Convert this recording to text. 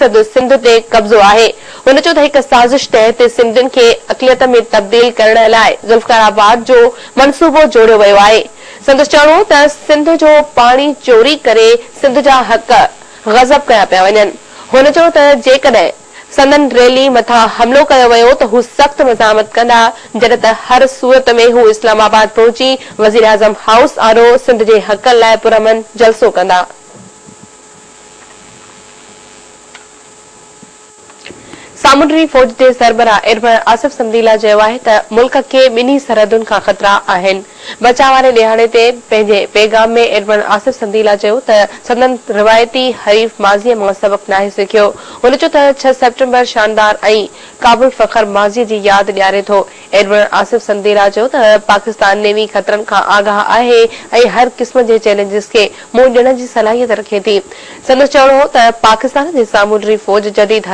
مقصد سنڌ تي قبضو آهي. هن چيو ته هڪ سازش تحت سنڌين کي اقليت ۾ تبديل ڪرڻ لاء ذوالفقار آباد جو منصوبو جوڙيو ويو آهي. سندس چوڻ هو ته سنڌ جو پاڻي چوري ڪري سنڌ جا حق غصب ڪيا پيا وڃن. هن چيو ته جيڪڏهن سندن ريلي مٿان حملو ڪيو ويو ته هو سخت مزاحمت ڪندا، جڏهن ته هر صورت ۾ هو اسلام آباد پهچي وزيراعظم هائوس آڏو سنڌ جي حقن لاء پرامن جلسو ڪندا. سامونڊي فوج جي سربراهه ايڊمرل آصف سنديلا چيو آهي ته ملڪ کي ٻنهي سرحدن کان خطرا آهن. بچاء واري ڏهاڙي تي پنهنجي پيغام ۾ ايڊمرل آصف سنديلا چيو ته سندن روايتي حريف ماضي مان سبق ناهي سکيو. هن چيو ته ڇهه سيپٽمبر شاندار ۽ قابل فخر ماضي جي ياد ڏياري ٿو. ايڊمرل آصف سنديلا چيو ته پاڪستان نيوي خطرن کان آگاهه آهي ۽ هر قسم جي چئلينجز کي منهن ڏيڻ جي صلاحيت رکي ٿي. سندس چوڻ هو ته پاڪستان جي سامونڊي فوج جديد.